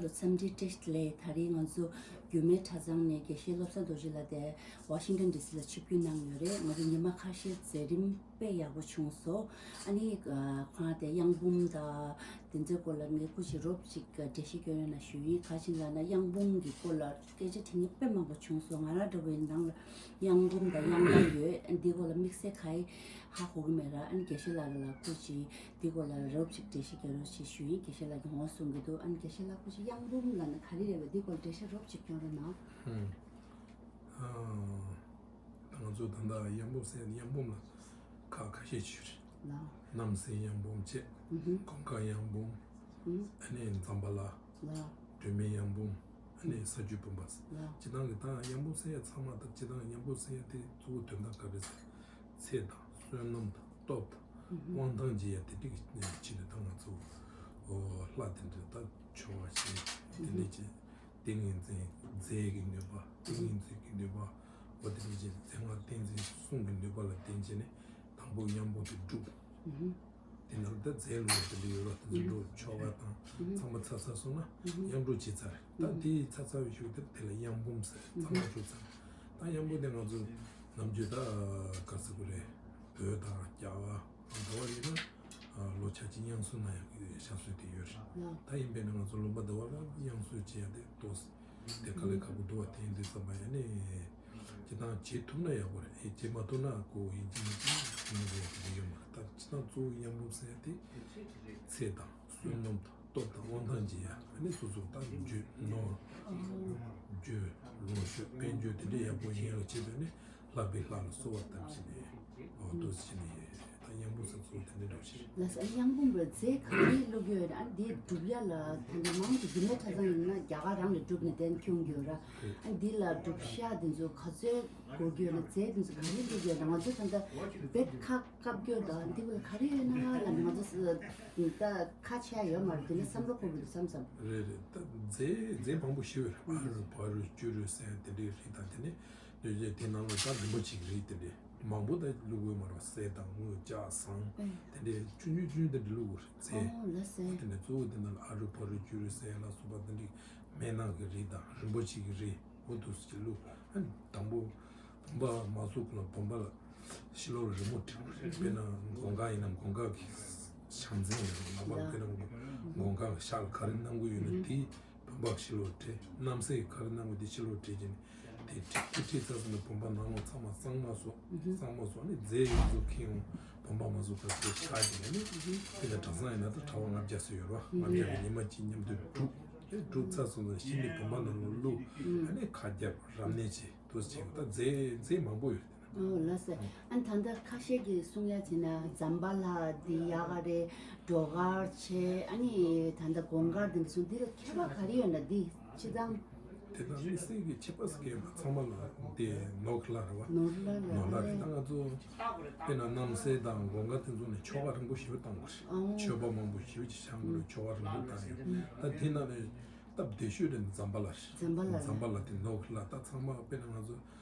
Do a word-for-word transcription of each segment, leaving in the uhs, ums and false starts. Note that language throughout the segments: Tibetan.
ལོ། འཚམས་འདྲི་བཀྲ་ཤིས་བདེ་ལེགས། དེ་རིང་ང་ཚོ་རྒྱུད་སྨད་གྲྭ་ཚང་ནས་དགེ་བཤེས་བློ་བཟང་རྡོ་རྗེ་ལགས་དེ་ཝ་ཤིང་ཊོན་ཌི་སི་ལ་ཆིབས་བསྒྱུར་གནང་ཡོད་རེད། ང་ཚོ་ཉི་མ་ཁ་ཤས་མཛད་རིམ་དཔེ་ཡག་པོ་བྱུང་སོང་། ཨ་ནི་ཁོང་དེ་གཡང་འབུམ་དང་དེ་ཚོའི་སྐོར་ལ་ངས་སྐུ་མཁྱེན་རོབ་ཅིག་འགྲེལ་བཤད་སྐྱོན་ཡོད་ན་ཞུ་ཡིན། ག་ཅི་ལབ་ན་གཡང་འབུམ་གྱི་སྐོར་ལ་སྐད་ཆ་དྲི་མཁན་དཔེ་མང་པོ་བྱུང་སོང་། ང་རང་འདྲ་བོ་ཡིན་ནང་ལ་གཡང་འབུམ་དང་གཡང་ལྷ་ཡོད། ཨ་ནི་འདི་སྐོར་ལ་དམིགས་བསལ་ག་ཡི་ཧ་གོ་གི་མེད་ར། ཨ་ནི་དགེ་བཤེས་ལགས་ལ་སྐུ་མཁྱེན་འདི་སྐོར་ལ་རོབ་ཅིག་འགྲེལ་བཤད་རྒྱག་རོགས་ཞེས་ཞུ་ཡིན། དགེ་བཤེས་ལགས་ཀྱིས་འོང་གསུང་གི་འདུག་ཨ་ནི་དགེ་བཤེས་ལགས་སྐུ་མཁྱེན་གཡང་འབུམ་ལབ་ན་ག་རེ་རེད་པས། འདི་སྐོར་འགྲེལ་བཤད་རོབ་ཅིག་སྐྱོན་རོགས་གནང་། ཧུམ། ཨ། ད་ང་ཚོ་ད་ལྟ་གཡང་འབུམ་ཟེར་ཡ་དེ་གཡང་འབུམ་ལ་ཁག་ཁ་ཤས་ཅིག་ཡོད་རེད། ལགས། རྣམ་སྲས་གཡང་འབུམ་བཅས། ཨུ་ཧུམ། གོང་དཀར་གཡང་འབུམ། ཨུ། ཨ་ནི་ཛམ་བྷ་ལ། ལགས། སྒྲོལ་མའི་གཡང་འབུམ། ཨ་ནི་ས་བཅུའི་བུམ་པ། ལགས། སྤྱིར་བཏང་གི་ད་གཡང་འབུམ་ཟེར་ཡ་ཚང་མ་ད་སྤྱིར་བཏང་གཡང་འབུམ་ཟེར་ཡ་དེ་གཙོ་བོ་དོན་དག་ག་རེ་ཟེར། ཚེ་དང་བསོད་ནམས་དང་སྟོབས་དང་དབང་ཐང་བརྗེ་ཡ་དེ་འདྲ་གི་ཆེད་དུ་ད་ང་ཚོ་ལྷ་དེ་འདྲ་ད་ཆོ་ག་བྱེད་དེ་འདྲ་བྱེད། ཏིང་ངེ་འཛིན་རྫས་ཀྱི་ནུས་པ། ཏིང་ངེ་འཛིན་གྱི་ནུས་པ། འོ་དེ་འདྲ་བྱེད། མཚན་སྔགས་ཏིང་འཛིན་གསུམ་གྱི་ནུས་པ་ལ་བརྟེན་བྱས་ནས་དང་པོ་གཡང་འབུམ་དེ་སྒྲུབ། དེ་ནང་ད་རྫས་ལུང་དེ་འདྲ་ཡོད་ར། དེ་ཚོ་འགྲོ་ཆོ་ག་དང་ཚང་མ་ཚར་ཚར་སོང་ན་གཡང་འགྲོ་བྱས་ཚར། ད་དེ་ཚར་ཚར་བའི་གཞུག་དེར་དེ་ལ་གཡང་འབུམ་ཟེར། ཚང་མ་གྲུབ་ཚར། ད་གཡང་འབུམ་དེ་ང་ཚོ་ནམ་རྒྱུན་ད་ག་ཟེར་དགོས་རེད། བོད་དང་རྒྱ་གར་ཟླ་བ་ཡིན་ན་ལོ་ཆ་གཅིག་གཡང་ཟོར་གནང་ཡག་གི་ཞབས་སྲོལ་དེ་ཡོད་རེད། ད་ཡིན་པས་ན་ང་ཚོ་ལུང་པ་ཟླ་བ་ལ་གཡང་ཟོར་བྱེད་ཡག་དེ་ཏོག་ཙམ་དེ་དཀའ་ལས་ཁག་པོ་འདུག་བ། དེ་ཡིན་དུས་ཙམ་པ་ཡ་ནི། སྤྱིར་བཏང་བྱེད་ཐུབ་ན་ཡག་པོ་རེད། ཨེ་བྱེད་མ་ཐུབ་ན་ཁོ་ཡིན་གཅིག་མིན་གཅིག་ཡིན་རེད་དེ་ཡོད་མ་རེད། ད་སྤྱིར་བཏང་གཙོ་བོ་གཡང་འབུམ་ཟེར་ཡ་དེ་ཚེ་དང་བསོད་ནམས་དང་སྟོབས་དང་དབང་ཐང་བརྗེ་ཡ། ཨ་ནི་སོ་སོ་ད་རྒྱུ་ནོར་རྒྱུ་ལོངས་སྤྱོད་དཔལ་འབྱོར་དེ་འདྲ་ཡག་པོ་ཡིན་ཡག་བྱེད་པས་ནི་ལྷག་པའི་ལྷ་ལ་གསོལ་བ་བཏབ་བྱས་ནས་འོ་འདུག་སེ་བྱས་ནས་ད་གཡང་འབུམ་ཟེར་གཙོ་བོ་དེ་འདྲ་འདྲ་བོ་ཞིག་རེད། ལགས་སོ། གཡང་འབུམ་པའི་རྫས་ག་རེ་བླུགས་ཡོད་རེད། ཨ་འདི་སྒྲུབ་ཡ་ལ་ད་ལྟ་མང་དུ་རྒྱུད་སྨད་གྲྭ་ཚང་ཡིན་ན་རྒྱ་གར་རང་ལ་སྒྲུབ་ནས་གདན་འཁྱོངས་ཡོད་ར། ཨ་འདི་ལ་སྒྲུབ་ཤག་འདི་ཚོ་ག་ཚོད་དགོས་ཀྱི་ཡོད་ན། རྫས་འདི་ཚོ་ག་རེ་བླུགས་ཡོད་ན། ང་ཚོ་ད་ལྟ་རྦད་ཁ་བཀབ་ཀྱོག་དང་འདི་བོ་ལ་ག་རེ་ཡོད་ན་ལབ་ནས་ང་ཚོ་ད་ཁ་ཕྱེ་ཡ་ཡོད་མ་རེད། དེ་ནས་བསམ་བློ་འཁོར་གྱི་འདུག་བསམ་བསམ། རེད་རེད། ད་རྫས་རྫས་མང་པོ་ཞིག་ཡོད་རེད། ཨ་རུ་བ་རུ་བཅུ་རུ་ཟེར་དེ་འདྲའི་རིགས་དང་དེ་ནས་དེ་རྗེས་དེ་ནང་ལ་ད་རིན་པོ་ཆེ་གི་རིགས་དེ་འདྲའི་མང་པོ་ད་བླུགས་དགོས་མ་རེད་པ། གསེར་དང་དངུལ་ལྕགས་ཟངས་དེ་འདྲའི་ཆུང་ཆུང་ཆུང་དེ་འདྲ་བླུགས་དགོས་རེད། རྫས་ཨོ་ལགས་སེ། དེ་ནས་གཙོ་བོ་དེ་ནང་ལ་ཨ་རུ་བ་རུ་བཅུ་རུ་ཟེར་ལ་སོགས་པ་དེ་འདྲའི་མེ་ནང་གི་རིགས་དང་རིན་པོ་ཆེ་གི་རིགས། འོ་འདུག་སེ་བླུགས། ཨ་ནི་དང་པོ་བུམ་པ་མ་བཟོ་གོང་ལ་བུམ་པ་ལ་ཕྱི་ལོགས་ལ་རི་མོ་བྲིས་པ་རེད། དཔེར་ན་སྒོང་ཁ་ཡིན་ན་སྒོང་ཁ་གི་ཤ་འཛིན་ཡོད་རེད། ལག་པ་དཔེར་ན་སྒོང་ཁ་གི་ཤ་ལ་ག་རེ་གནང་གི་ཡོད་ན་དེ་བུམ་པ་ཕྱི་ལོགས་བྲིས། རྣམ་སྲས་ག་རེ་གནང་གི་དེ་ཕྱི་ལོགས་བྲིས་བྱས་ནས་དེ་བྲིས་དེ་བྲིས་ཚར་སོང་ན་བུམ་པ་ནང་ལོགས་ཚང་མ་གཙང་མ་བཟོ། གཙང་མ་བཟོ་ནས་རྫས་ཡོངས་རྫོགས་ཁྱེར་ཡོང་། བུམ་པ་མ་བཟོ་ག་ཚོད་བཞག་བྱས་ནས་དེ་ལ་གྲྭ་ཚང་ཡིན་ན་ད་གྲྭ་པ་ལྔ་བརྒྱ་ཙམ་ཡོད་རེད་པ། ལྔ་བརྒྱ་གི་ཉི་མ་གཅིག་མཉམ་དུ་བསྒྲུབས། དེ་སྒྲུབ་ཚར་སོང་ཙང་གཞི་ནས་བུམ་པ་ནང་ལ་བླུགས། ཨ་ནི་ཁ་རྒྱབ་རབ་གནས་བྱས་འདུག་སེ་བྱས། ད་རྫས་རྫས་མང་པོ་ཡོད་དེ་ན། ཨོ་ལགས་སེ། ཨ་ནི་ད་ལྟ་ཁ་ཤས་ཀྱིས་གསུང་ཡ་བྱས་ན་ཛམ་བྷ་ལ་འདི་ཡག་ག་རེད། སྒྲོ་དཀར་བྱས། ཨ་ནི་ད་ལྟ་སྒོང་དཀར་འདི་འདྲ་སོང་། འདི་ལ་ཁྱད་པར་ག་རེ་ཡོད་ན། འདི་སྤྱིར་བཏང་དེ་དང་དམིགས་བསལ་གྱི་ཁྱད་པར་ཟེར་མཁན་ཚང་མ་ལ་དེ་ནོར་གྱི་ལྷ་རེད་པ། ནོར་གྱི་ལྷ་རེད། ནོར་གྱི་ལྷ་རེད། ད་ང་ཚོ་དཔེར་ན་རྣམ་སྲས་དང་སྒོང་དཀར་དེ་ཚོ་ནས་ཆོ་ག་རིང་པོ་ཞེ་པོ་བཏང་བ་རེད། ཨོ། མཆོད་པ་མང་པོ་ཞེ་པོ་ཅིག་བཤམས་དགོས་རེད། ཆོ་ག་རིང་པོ་བཏང་ཡོད། ད་དེ་ནང་ནས་སྟབས་བདེ་ཤོས་དེ་ཛམ་བྷ་ལ་རེད། ཛམ་བྷ་ལ་རེད། ཛམ་བྷ་ལ་དེ་ནོར་གྱི་ལྷ། ད་ཚང་མ་དཔེར་ན་ང་ཚོ་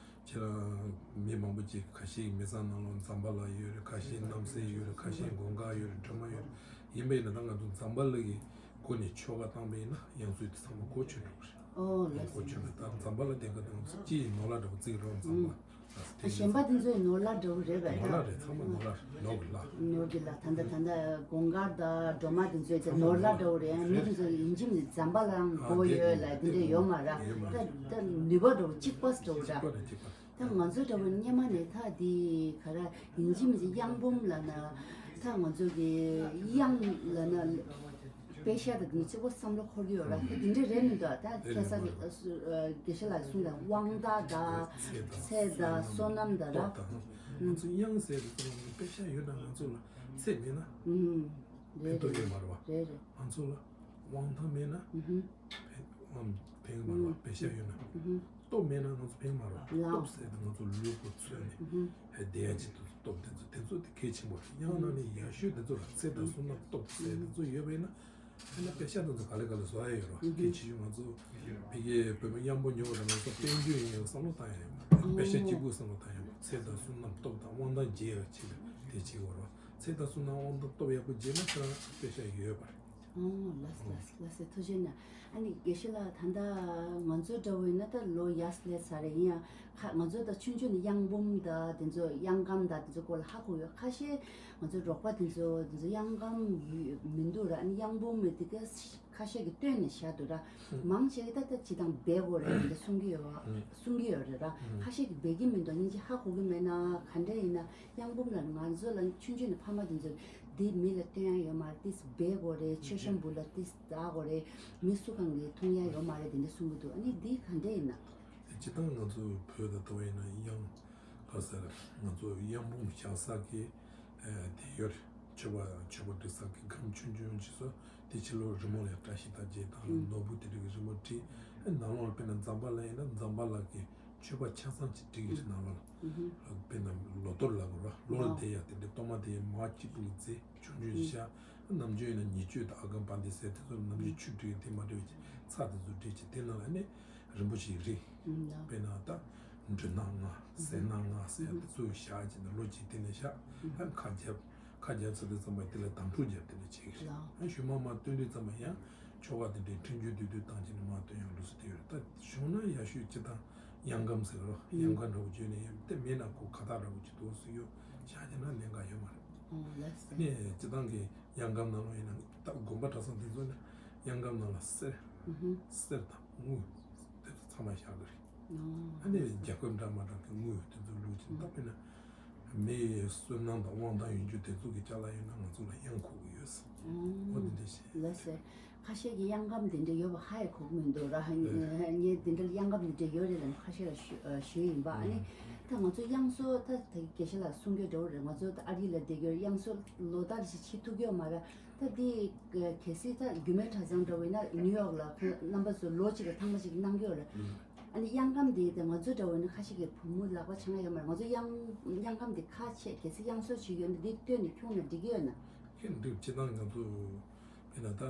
ཁྱེད་རང་མི་མང་པོ་ཅིག་ཁ་ཤས་མི་ཚང་ནང་ལོགས་ཛམ་བྷ་ལ་ཡོད་རེད། ཁ་ཤས་རྣམ་སྲས་ཡོད་རེད། ཁ་ཤས་སྒོང་དཀར་ཡོད་རེད། སྒྲོལ་མ་ཡོད་རེད། ཡིན་པས་ན་ད་ང་ཚོ་ཛམ་བྷ་ལ་གི་སྒོ་ནས་ཆོ་ག་བཏང་པ་ཡིན་ན་གཡང་ཟོར་དེ་ཚང་མ་གོ་ཆོད་འགྲོ་གི་རེད། ཨོ་ལགས་སོ། གོ་ཆོད་འགྲོ། ད་ཛམ་བྷ་ལ་དེ་ག་དང་སྤྱི་ཡི་ནོར་ལྷ་འདྲ་བོ་བརྩི་རོགས། ཛམ་བྷ་ལ་ཨ་གཞན་པ་དེ་ཚོའི་ནོར་ལྷ་འདྲ་བོ་རེད་པས། ནོར་ལྷ་རེད། ཚང་མ་ནོར་ལྷ་རེད། ནོར་གྱི་ལྷ། ནོར་གྱི་ལྷ། ད་ལྟ་ད་ལྟ་སྒོང་དཀར་དང་སྒྲོལ་མ་དེ་ཚོའི་དེ་ནོར་ལྷ་འདྲ་བོ་རེད། མི་དེ་ཚོ་ཡིན་གཅིག་མིན་གཅིག་ཛམ་བྷ་ལའང་དགོས་ཡོད་ལ་དེ་འདྲ་ཡོད་མ་རེད། ད་ད་ནུས་པ་འདྲ་བོ་གཅིག་པ་འདྲ་བོ་རེད། གཅིག་པ་རེད། གཅིག་པ་རེད། ད་ང་ཚོ་འདྲ་བོ་སྔོན་མ་ནས་ད་དེ་ག་རེ་ཡིན་གཅིག་མིན་གཅིག་གཡང་འབུམ་ལབ་ན་ད་ང་ཚོ་གི་གཡང་ལབ་ན་པད་ཤག་དང་དེ་གཙོ་བོ་བསམ་བློ་འཁོར་གྱི་ཡོད་ར། དེ་འདྲ་རེད་མི་འདུག་ད་ཁ་སང་དགེ་བཤེས་ལགས་གསུངས་དང་དབང་ཐང་དང་ཚེ་དང་བསོད་ནམས་དང་ར། ང་ཚོ་གཡང་ཟེར་དུས་ཙམ་པ་པད་ཤག་ཡོད་ན་ང་ཚོ་ལ་ཚེ་མེད་ན་ཕན་ཐོགས་ཡོད་མ་རེད་པ། རེད་རེད། ང་ཚོ་ལ་དབང་ཐང་མེད་ན་ཕན་ཕན་གྱི་མ་རེད་པ། པད་ཤག་ཡོད་ན། སྟོབས་མེད་ན་ང་ཚོ་ཕན་མ་རེད། ལགས། སྟོབས་ཟེར་དུས་ང་ཚོ་ལུས་པོ་འཚོས་ནས་ཧེ་བསྡད་ཡ་ཆེད་དུ་སྟོབས་དེ་ཚོ་དེ་ཚོ་དེ་གལ་ཆེན་པོ་རེད། གཡང་ནང་ནས་ཡག་ཤོས་དེ་ཚོ་ལ་ཚེ་དང་བསོད་ནམས་སྟོབས་ཟེར་དེ་ཚོ་ཡོད་པ་ཡིན་ན་ཨ་ནི་པད་ཤག་དེ་ཚོ་ག་ལེ་ག་ལེ་བཟོ་ཡ་ཡོད་རེད། གལ་ཆེ་ཤོས་ང་ཚོ་ཕ་གིའི་བོད་པ་གཡང་འབུམ་ཉོ་བ་དང་ང་ཚོ་དཔལ་འབྱོར་ཡིན་ཡང་བསམ་བློ་བཏང་ཡ་ཡོད་མ་རེད། པད་ཤག་གཅིག་པུ་བསམ་བློ་བཏང་ཡ་མ་རེད། ཚེ་དང་བསོད་ནམས་སྟོབས་དང་དབང་ཐང་རྒྱས་ཡ་ཆེད་དུ་དེ་བྱེད་དགོས་རེད། ཚེ་དང་བསོད་ནམས་དབང་ཐང་སྟོབས་ཡག་པོ་རྒྱས་ན་ཁྱེད་རང་པད་ཤག་ཡོད་པ་རེད། ཨོ་ལགས་ལགས་ལགས་སེ་ཐུགས་རྗེ་ཆེ་གནང་། ཨ་ནི་དགེ་བཤེས་ལགས་ད་ལྟ་ང་ཚོ་འདྲ་བོ་ཡིན་ན་ད་ལོ་ཡར་སླེབས་ཚར་རེད། ཡིན་ཡང་ཁ་ང་ཚོ་ད་ཆུང་ཆུང་ནས་གཡང་འབུམ་ད་དེ་ཚོ་གཡང་སྐམ་ད་དེ་ཚོ་སྐོར་ལ་ཧ་གོ་ཡོད། ཁ་ཤས་ང་ཚོ་རོགས་པ་དེ་ཚོ་དེ་ཚོ་གཡང་སྐམ་ཡོད་མི་འདུག་ར། ཨ་ནི་གཡང་འབུམ་མི་དེ་ག་ཁ་ཤས་ཀྱིས་བཏོན་ནས་བཞག་འདུག་ར། མང་ཆེ་གིས་ད་ལྟ་སྤྱིར་བཏང་སྦས་དགོས་རེད་དེ་འདྲ་གསུང་གི་ཡོད་བ། གསུང་གི་ཡོད་རེད་ར། ཁ་ཤས་ཀྱིས་སྦས་ཀྱི་མི་འདུག་སྙིང་རྗེ་ཧ་གོ་གི་མེད་ན་ག་འདྲ་ཡིན་ན། གཡང་འབུམ་ལ་ང་ཚོ་ལ་ཆུང་ཆུང་ནས་ཕ་མ་དེ་ཚོས་འདི་མི་ལ་བཏོན་ཡ་ཡོད་མ་རེད། ཏིས་སྦས་དགོས་རེད། མཆོད་བཤམས་སྦུག་ལ་ཏིས་བདག་དགོས་རེད། མི་སུ་གང་གིས་འཐུང་ཡ་ཡོད་མ་རེད་དེ་འདྲ་གསུང་གི་འདུག་ཨ་ནི་འདི་ག་འདྲ་ཡིན་ན། དེ་སྤྱིར་བཏང་ང་ཚོ་བོད་ད་ལྟ་བ་ཡིན་ན་གཡང་ག་ཟེར་ང་ཚོ་གཡང་འབུམ་བཞག་ས་གི་དེ་ཡོད་རེད། མཆོད་པ་མཆོད་པ་སྒྲིག་ས་གི་སྒམ་ཆུང་ཆུང་ཅིག་སོ། དེ་ཕྱི་ལོགས་རི་མོ་ལ་བཀྲ་ཤིས་རྟགས་བརྒྱད་དང་ནོར་བུ་དེ་འདྲ་གི་རི་མོ་བྲིས། ཨ་ནང་ལོགས་ལ་དཔེར་ན་ཛམ་བྷ་ལ་ཡིན་ན་ཛམ་བྷ་ལ་གི་མཆོད་པ་ཆ་ཚང་ཅིག་བྲིས་ཀྱི་རེད་ནང་ལོགས་ལ། དཔེར་ན་ལོ་ཐོར་ལབ་དགོས་ར། ལོ་ལ་བསྡད་ཡ་དེ་འདྲའི་གཏོར་མ་དེ་མ་གཅིག་པུ་ལ་རྫས་ཆུང་ཆུང་ཞིག་བཞག་ནམ་རྒྱུན་ཡིན་ན་ཉེར་སྤྱོད་དང་ཨ་སྒམ་བ་དེ་ཟེར་དེ་ཚོ་ནམ་རྒྱུན་ཆུ་བྲིས་དེ་མ་འདྲ་བའི་ཚྭ་དེ་ཚོ་བྲིས་ཅིག་དེ་ནང་ལ་ནི་རིན་པོ་ཆེའི་རིགས། དཔེར་ན་ད་འབྲུ་སྣ་ལྔ་ཟས་སྣ་ལྔ་ཟེར་ཡ་དེ་ཚོ་བཞག་ཅིག་ནི་ལོ་གཅིག་དེ་ནས་བཞག་ཨ་ཁ་རྒྱབ། ཁ་རྒྱབ་ཚར་དུས་ཙམ་པ་དེ་ལ་དམ་ཕྲུག་རྒྱབ་དེ་འདྲ་བྱེད་ཀྱི་རེད། ཨ་ཞུ་མ་མ་སྟོན་དུས་ཙམ་པ་ཡང་ཆོ་ག་དེ་འདྲའི་ཕྲེང་རྒྱུད་བསྡུས་བསྡུས་བཏང་བྱས་ནས་མ་སྟོན་ཡང་ལུགས་སྲོལ་དེ་ཡོད་རེད། ད་བྱུང་ན་ཡག་ཤོས་སྤྱིར་བཏང་གཡང་སྒམ་ཟེར་རོ། གཡང་ཁ་འདྲ་བོ་བརྗོད་ནས་ཡང་དེ་མེད་ན་ཁོ་ཁ་བཏགས་འདྲ་བོ་ཅིག་འདུག་སུ་ཡོད་བཞག་བྱས་ན་ལན་འགའ་ཡོད་མ་རེད། ཨོ་ལགས་སེ། ནས་སྤྱིར་བཏང་གི་གཡང་སྒམ་ནང་ལ་ཡིན་ན་ད་དགོན་པ་གྲྭ་ཚང་དེ་ཚོ་ནི་གཡང་སྒམ་ནང་ལ་གསེར་གསེར་དང་དངུལ་དེ་ཚོ་ཚང་མ་བཞག་གི་རེད། ཨ་ནི་རྒྱ་སྐད་འདྲ་མ་འདྲ་གི་དངུལ་དེ་ཚོ་བླུགས་ཀྱིན་ད་དཔེར་ན་མི་ཡི་བསོད་ནམས་དང་དབང་ཐང་ཡོང་རྒྱུ་དེ་ཚོ་གི་ཅ་ལག་ཡིན་ན་ང་ཚོ་ལ་གཡང་ཁུག་གི་ཡོད་ཟེར། ཨོ་དེ་འདྲ་བཤད། ལགས་སེ། ཁ་ཤས་ཀྱིས་གཡང་སྒམ་དེ་འདྲ་ཡོད་པ་ཧ་ཡང་གོ་གི་མི་འདུག་ར། ངས་དེ་འདྲ་གཡང་སྒམ་དེ་འདྲ་ཡོད་རེད་ལབ་ཁ་ཤས་ལ་ཞུ་ཞུས་ཡིན་པ། ཨ་ནི་ད་ང་ཚོ་གཡང་གསོལ་ད་དེ་དགེ་བཤེས་ལགས་གསུང་རྒྱུ་འདྲ་བོ་རེད། ང་ཚོ་ད་ཨ་རི་ལ་བསྡད་རྒྱུ་གཡང་གསོལ་ལོ་ལྟར་ཞིག་བྱེད་ཐུབ་ཀྱི་ཡོད་མ་རེད། ད་འདི་གལ་སྲིད་ད་རྒྱུད་སྨད་གྲྭ་ཚང་འདྲ་བོ་ཡིན་ན་ནིའུ་ཡོག་ལ་ཁོང་རྣམ་པ་ཚོ་ལོ་གཅིག་ལ་ཐེངས་མ་གཅིག་གནང་གི་ཡོད་རེད། ཨ་ནི་གཡང་སྒམ་འདི་ད་ང་ཚོ་འདྲ་བོ་ཡིན་ན་ཁ་ཤས་ཀྱི་བུ་མོ་ལག་པ་འཆང་ཡ་ཡོད་མ་རེད། ང་ཚོ་གཡང་གཡང་སྒམ་འདི་ཁ་ཕྱེ་གལ་སྲིད་གཡང་གསོལ་བྱེད་ཀྱི་ཡོད་ན་འདི་བཏོན་ནས་ཁྱོངས་ན་འགྲིག་གི་ཡོད་ན། ཁྱེད་འགྲིག་སྤྱིར་བཏང་ང་ཚོ་དཔེར་ན་ད་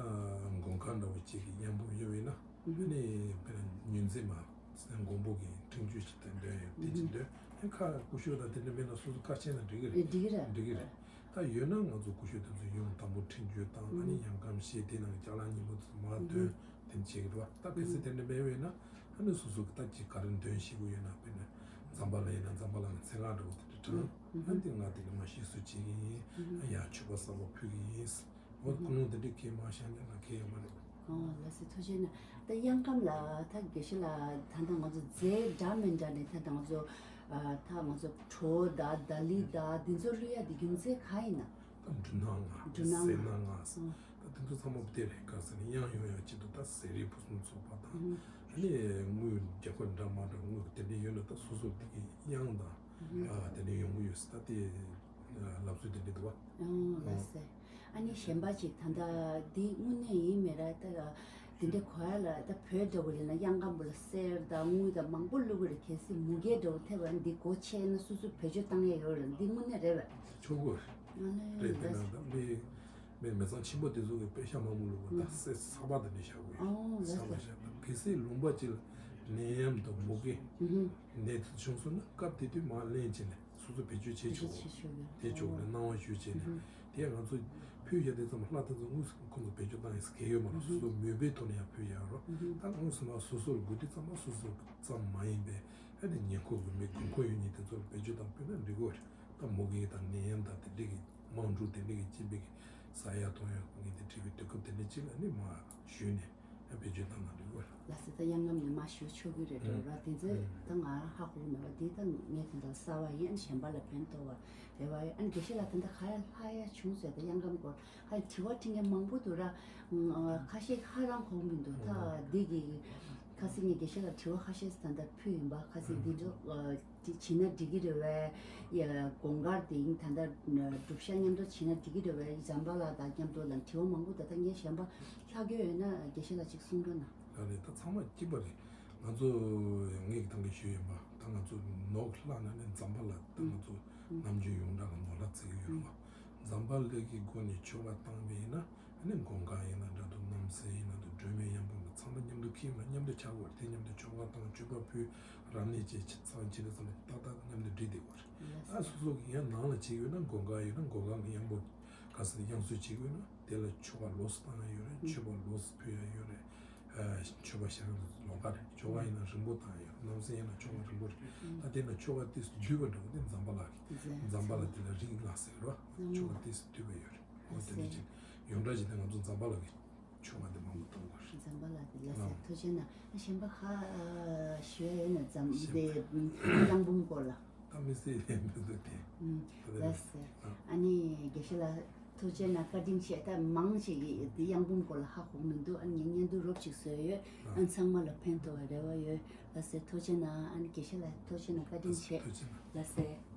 དགོན་ཁ་འདྲ་བོ་གཅིག་གི་གཡང་འབུམ་ཡོད་པ་ཡིན་ན་ཨ་ནི་དཔེར་ན་ཉིན་མཚན་མ་མགོན་པོ་གི་ཕྲེང་རྒྱུད་ཅིག་དང་འདོན་ཡོད་དེ་ཅིག་འདོན་ཡང་ཁ་ཀུ་ཤུ་དང་དེ་འདྲ་མེད་ན་སོ་སོ་ཁ་ཕྱེ་ན་འགྲིག་གི་རེད། འགྲིག་གི་རེད། འགྲིག་གི་རེད། ད་ཡོད་ན་ང་ཚོ་ཀུ་ཤུ་དེ་ཚོ་ཡོང་དང་པོ་ཕྲེང་རྒྱུད་དང་ཨ་ནི་གཡང་སྒམ་བཞེས་དེ་ནང་གི་ཅ་ལག་སྙིང་པོ་ཚོ་མར་འདོན་དེ་འདྲ་བྱེད་ཀྱི་རེད་བ། ད་གལ་སྲིད་དེ་འདྲ་མེད་པ་ཡིན་ན་ཨ་ནི་སོ་སོ་གི་ད་ཅིག་ག་རེ་འདོན་ཤེས་ཀྱི་ཡོད་ན་དཔེར་ན་ཛམ་བྷ་ལ་ཡིན་ན་ཛམ་བྷ་ལ་ནང་མཚན་སྔགས་འདྲ་བོ་དེ་འདྲ་དྲངས་ཨ་འདི་ང་དེ་འདྲ་མ་ཤེས་སུ་བྱེད་ཀྱི་ཡིན། ཡང་མཆོད་པ་གསར་པ་ཕུལ་གྱི་ཡིན། འོ་ཁོ་རང་དེ་འདྲའི་གས་མ་བཞག་ན་ང་གས་ཡོད་མ་རེད། ཨོ་ལགས་སེ་ཐུགས་རྗེ་གནང་། ད་གཡང་སྒམ་ལ་ད་དགེ་བཤེས་ལགས་ད་ལྟ་ང་ཚོ་རྫས་འདྲ་མི་འདྲ་ནས་ད་ལྟ་ང་ཚོ་ཨ་ད་ང་ཚོ་བྲོ་བ་དང་ད་ལི་དང་འདི་ཚོ་བླུག་ཡ་དེ་རྒྱུ་མཚན་ག་ཡིན་ན། ད་འབྲུ་སྣ་ལྔ་འབྲུ་སྣ་ཟས་ལྔ་སྣ་ལྔ་ཨོ་ད་དེ་ཚོ་ཚང་མ་དེ་རེད། ག་ཟེར་ན་གཡང་ཡོང་ཡ་ཆེད་དུ་ད་ཟས་རིགས་ཕུན་སུམ་ཚོགས་པ་དང་ཨ་ནི་དངུལ་རྒྱ་གར་འདྲ་མ་འདྲ་དངུལ་དེ་འདྲ་ཡོད་ན་ད་སོ་སོ་དེ་གི་གཡང་དང་ཨ་དེ་འདྲ་ཡོང་གི་ཡོད་ཟེར། ད་དེ་ལབ་སྲོལ་དེ་འདྲ་འདུག་བ། ཨོ་ལགས་སེ། ཨ་ནི་གཞན་པ་ཅིག་ད་ལྟ་འདི་དངོས་གནས་ཡིན་མེད་ར་ད་དེ་འདྲ་གོ་ཡ་ལ་ད་བོད་འདྲ་བོ་ལ་ན་གཡང་སྒམ་པོ་ལ་གསེར་དང་དངུལ་དང་མང་པོ་བླུགས་རེད། གལ་སྲིད་མུ་གེ་འདྲ་བོ་ཐེབས་པ་འདི་སྒོ་ཕྱེ་ན་སོ་སོ་བེད་སྤྱོད་བཏང་ཡ་ཡོད་རེད། འདི་དངོས་གནས་རེད་པས། ཆོག་གོ་རེད། ཨ་ལེ་རེད། དེ་ན་ད་མི་མི་མི་ཚང་ཆེན་པོ་དེ་ཚོ་གི་པེ་ཤ་མང་པོ་བླུགས་པ་ད་གསེར་ས་པ་དེ་འདྲ་བཞག་གོ་ཡོད། ཨོ་ལགས་སེ། ས་པ་བཞག་ད་གལ་སྲིད་ལུང་པ་ཅིག་ལ་ནད་ཡམས་དང་མུ་གེ་ནད་དེ་བྱུང་སོང་ན་སྐབས་དེ་དུས་མར་ལེན་བྱས་ནས། སོ་སོ་བེད་སྤྱོད་བྱེད་ཆོག་བེད་སྤྱོད་བྱེད་ཆོག་གི་རེད། གནང་བ་ཞུས་བྱས་ནས་དེ་ང་ཚོ་ཕུལ་བཞག་དུས་ཙམ་པ་ལྷ་དེ་ཚོ་དངོས་སུ་ཁོང་ཚོ་བེད་སྤྱོད་བཏང་ཡས་གལ་ཡོད་མ་རེད། སོ་སོ་མོས་པའི་ཐོག་ནས་ཡང་ཕུལ་བཞག་རོགས། ད་དངོས་སུ་མ་སོ་སོར་དགོས་དུས་ཙམ་པ་སོ་སོ་ཙམ་མ་ཡིན་པའི་ཨ་ནི་ཉེ་འཁོར་གྱི་མི་དགོས་མཁོ་ཡོད་མཁན་དེ་ཚོར་བེད་སྤྱོད་བཏང་ཕུལ་ན་འགྲིག་གི་རེད། ད་མུ་གེ་དང་ནད་ཡམས་དང་དེ་འདྲས་ཀྱི་དམག་འཁྲུག་དེ་འདྲས་ཀྱི་སྤྱི་པའི་གི་ཟ་ཡ་འཐུང་ཡ་ངས་དེ་བྲིས་པའི་དུས་སྐབས་དེ་འདྲས་ཅིག་ལ་ནི་མ་ཞུས་ནས། ཨ་བེད་སྤྱོད་བཏང་ན་འགྲིག་གོ། ལགས་སེ། ད་གཡང་སྒམ་ནས་མར་ཞུ་ཆོག་གི་རེད་འགྲོ་ར། དེ་ཚོ་ད་ང་རང་ཧ་གོ་གི་མེད་པ་འདི་ད་ངས་དེ་འདྲ་གསར་པ་ཡིན། གཞན་པ་ལ་ཕན་ཐོགས་པ་རེད་བ། ཨ་ནི་དགེ་བཤེས་ལགས་ད་ལྟ་ག་རེ་ལྷག་ཡ་བྱུང་ཟེར། ད་གཡང་སྒམ་སྐོར་ཧ་དྲི་བ་དྲི་མཁན་མང་པོ་འདུག་ར། ཁ་ཤས་ཧ་རང་གོ་གི་མི་འདུག་ད་འདི་གི་ཁ་སང་ངས་དགེ་བཤེས་ལགས་དྲི་བ་ཁ་ཤས་ད་ལྟ་ཕུལ་ཡིན་པ། ཁ་སང་འདི་འདྲ། དེ་བྱེད་ན་འགྲིག་གི་རེད་བས། ཡ་དགོང་དཀར་དེ་ཡིན་ད་ལྟ་སྒྲུབ་ཞག་མཉམ་དུ་བྱེད་ན་འགྲིག་གི་རེད་བས། ཛམ་བྷ་ལ་དང་མཉམ་དུ་ལ་དྲི་བ་མང་པོ་ད་ལྟ་ངས་གཞན་པ་ལྷག་རྒྱུ་ཡོད་ན་དགེ་བཤེས་ལགས་ཅིག་གསུང་རོགས་གནང་། ལགས་རེད། ད་ཚང་མ་གཅིག་པ་རེད། ང་ཚོ་ངས་ད་གིན་ཞུས་ཡིན་པ། ད་ང་ཚོ་ནོར་ལྷག་ན་ནི་ཛམ་བྷ་ལ་ད་ང་ཚོ་ནམ་རྒྱུན་ཡོངས་གྲགས་ལ་ནོར་ལྷག་བརྩི་གི་ཡོད་རེད་བ། ཛམ་བྷ་ལ་གི་སྒོ་ནས་མཆོད་པ་བཏང་བ་ཡིན་ན། ཨ་ནི་དགོང་དཀར་ཡིན་ན་འདྲ་འདུག་རྣམ་སྲས་ཡིན་ན་འདུག་སྒྲོལ་མའི་གཡང་འབུམ་ལ་ཚང་མ་མཉམ་དུ་ཁྱེར་ན་མཉམ་དུ་ཆགས་དགོས་རེད། དེ་མཉམ་དུ་མཆོད་པ་བཏང་མཆོད་པ་ཕུལ་རབ་གནས་བྱས་ཚང་ཕྱི་ལ་ཚང་མ་ཏག་ཏག་མཉམ་དུ་སྒྲིལ་བསྡད་དགོས་རེད། ད་སོ་སོ་གི་ཡང་ནང་ལ་བྱེད་ཡོད་ན་དགོང་དཀར་ཡོད་ན་དགོང་དཀར་གི་གཡང་འབུམ་ ག་ས་དབྱངས་གསོལ་བྱེད་དགོས་ན་དེ་ལ་ཆོ་ག་ལོགས་སུ་བཏང་ཡ་ཡོད་རེད། མཆོད་པ་ལོགས་སུ་ཕུལ་ཡ་ཡོད་རེད། མཆོད་པ་ཞལ་སྔ་ལོགས་ཀ་རེད། ཆོ་ག་ཡིན་ན་རིང་པོ་བཏང་ཡ་ཡོད་རེད། ནང་གསེས་ཡིན་ན་ཆོ་ག་རིང་པོ་རེད། ད་དེ་ན་ཆོ་ག་ཏོག་ཙམ་བསྡུས་པ་འདྲ་བོ་དེ་ཛམ་བྷ་ལ་གི་ཛམ་བྷ་ལ་དེ་ལ་རིང་ལ་ཟེར་གི་རེད་བ། ཆོ་ག་ཏོག་ཙམ་བསྡུས་པ་ཡོད་རེད། འོ་དེ་འདྲ་ཅིག་ཡོངས་གྲགས་ཅིག་དེ་ང་ཚོ་ཛམ་བྷ་ལ་གི་ཆོ་ག་དེ་མང་པོ་གཏོང་དགོས་རེད། ཛམ་བྷ་ལ་དེ་ལ་ཟེར། ཐུགས་རྗེ་གནང་། གཞན་པ་ཁ་ཞུ་ཡ་ཡོད་ན་ཛམ་དེ་གཡང་འབུམ་སྐོར་ལ། ད་མི་སྲིད་མི་སྲིད་དེ། ལགས་སེ། ཨ་ནི་དགེ་བཤེས་ལགས་ཐུགས་རྗེ་གནང་། བཀའ་དྲིན་ཆེ། ད་མང་ཞིག་གིས་འདི་གཡང་འབུམ་སྐོར་ལ་ཧ་གོ་མི་འདུག་ཨ་ནི་བརྙན་ཐུང་རོབ་ཅིག་བཟོས་ཡོད། ཨ་ནི་ཚང་མ་ལ་ཕན་ཐོགས་པའི་རེ་བ་ཡོད། ལགས་སེ། ཐུགས་རྗེ་གནང་། ཨ་ནི་དགེ་བཤེས་ལགས་ཐུགས་རྗེ་གནང་། བཀའ་དྲིན་ཆེ། ཐུགས་རྗེ་གནང་། ལགས་སེ།